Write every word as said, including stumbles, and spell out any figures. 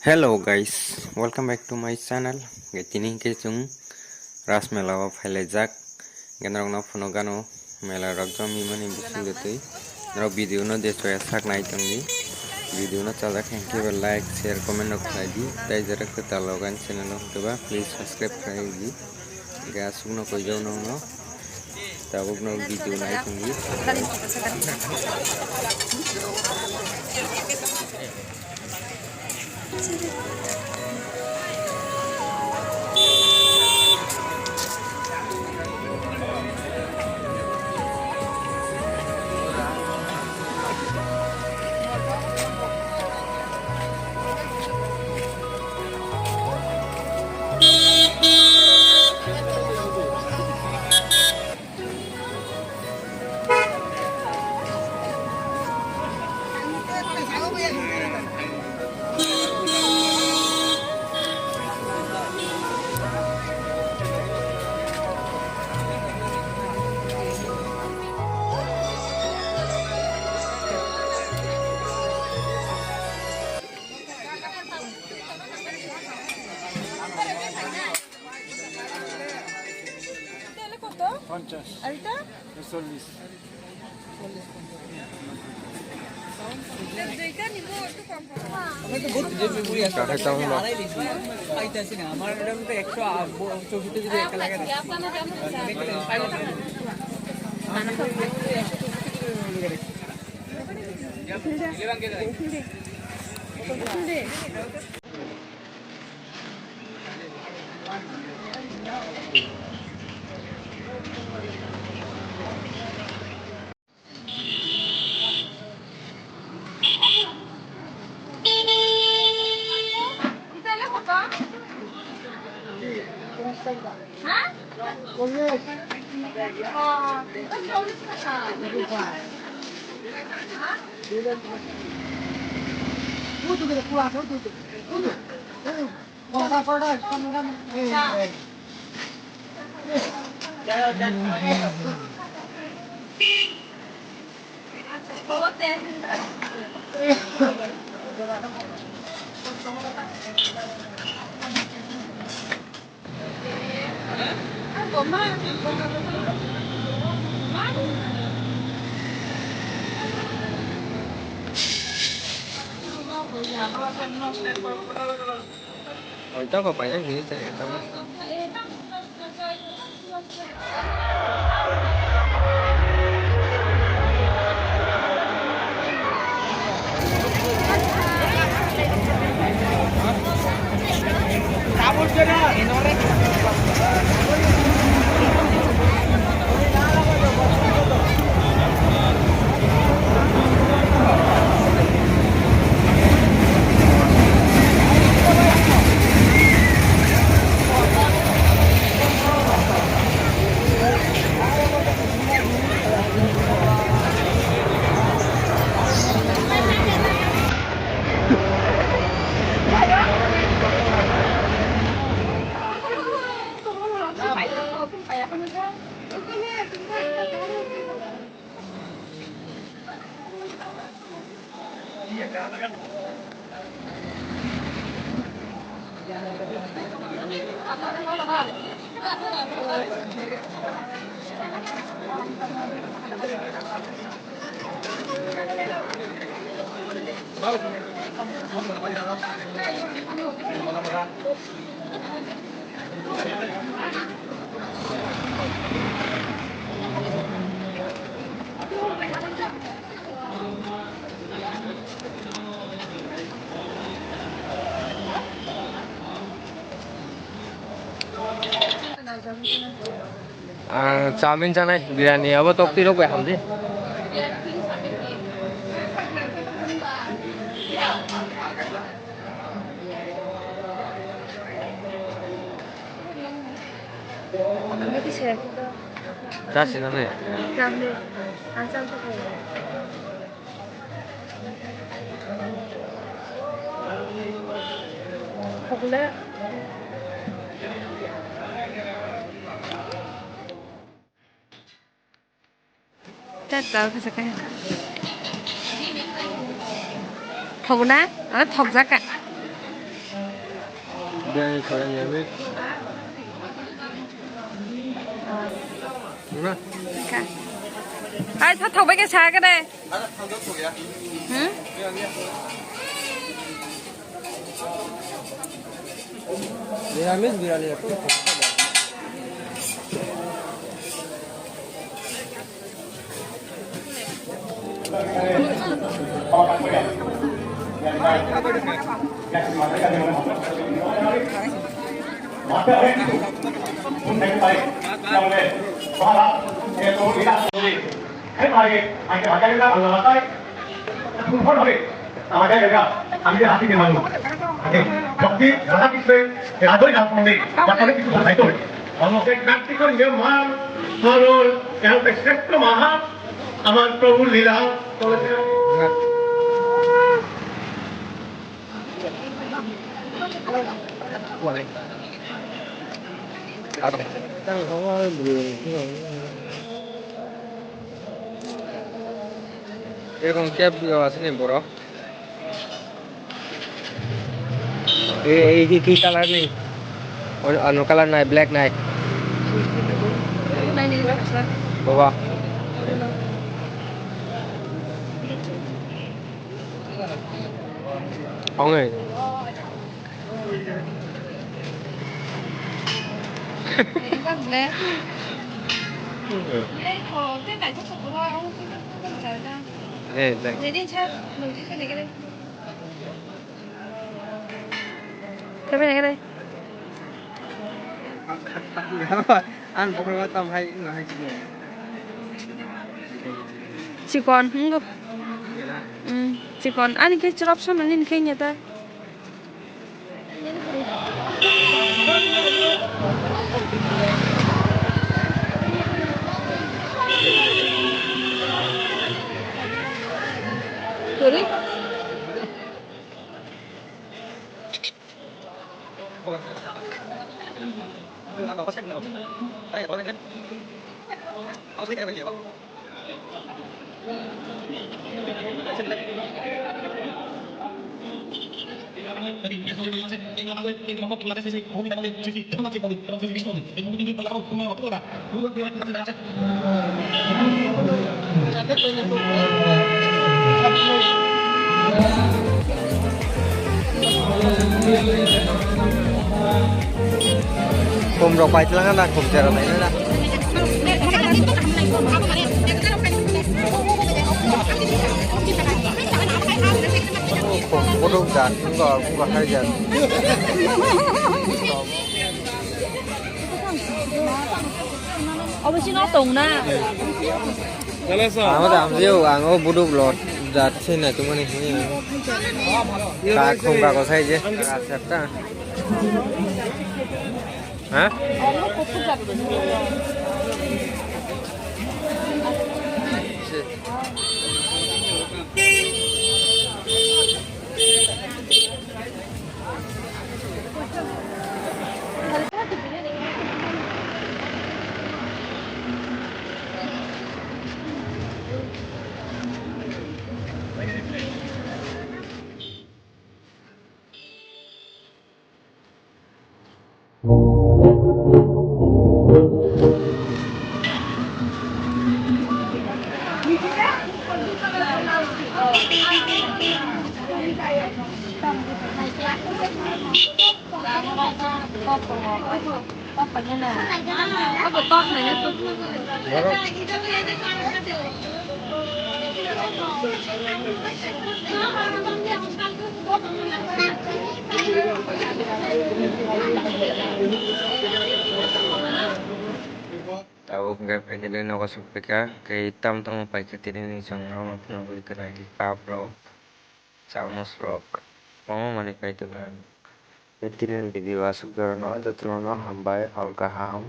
Hello guys, welcome back to my channel. Ge tini ke chung Ras Mela o phailaijak. Ge norok no phuno gano mela rok jom himani bising jotoi. Norok video no je choya sak nai tongdi. Video no chajak khe hwnkhe like, share, comment rok khlai di. Tai jora kwtal logan channel o hwnkhe ba please subscribe khlai di. Hwnkhe aswk no koijak nokno. Tabuk no video nai tongdi. পঞ্চাশ। আর এটা? চল্লিশ। Oita ko paia gini cari tahu. Ang chowmin chanai, biryani abo tok twi rok bai ham di. Chasi nani? Thok na? Ano thokjak ka. Ai, sa thok bai khe sa khe de. Hmm? Niramis birani. আমাদের হাতে নিয়ে মানুষ। শক্তি রাধাকৃষ্ণের রাধই রাধ মন্দির, যাতে কিছু ভাষায় তো। আমাদের ব্যক্তিগত নিয়ম মান, সরল, এর শ্রেষ্ঠ মহান আমার প্রভুর লীলা চলেছে। এরকম ক্যাপ দেওয়া আছে নি বড়? এই, এই কি, কি কালার নেই? অন-, অন্য কালার নাই, ব্ল্যাক নাই। বাবা। Ong ai. Eh, black. Ang bukrok tam hai no hai. Chikon, hmm, go. Hmm, chikon. Ani khe chwrap sana nini khe nya ta. Sorry. Khum rok paitlang na khum chera nai na. Khum bodok jat, khum ga, khum ga hai jat. Obo sino tong na. Ang da amjio, ang o buduk lot jat se na tumani hini. Ka khum ka ko sai je, ka septa. Ha? Tabuk hwnkhe finally nogo sokphaikha, tei tamo tamo paikha tini ni chwng rok nugwi khwnai kap rok. Chamus rok omo manwi paitokha. Tei tini video aswk jorano jotono hambai hor kaham.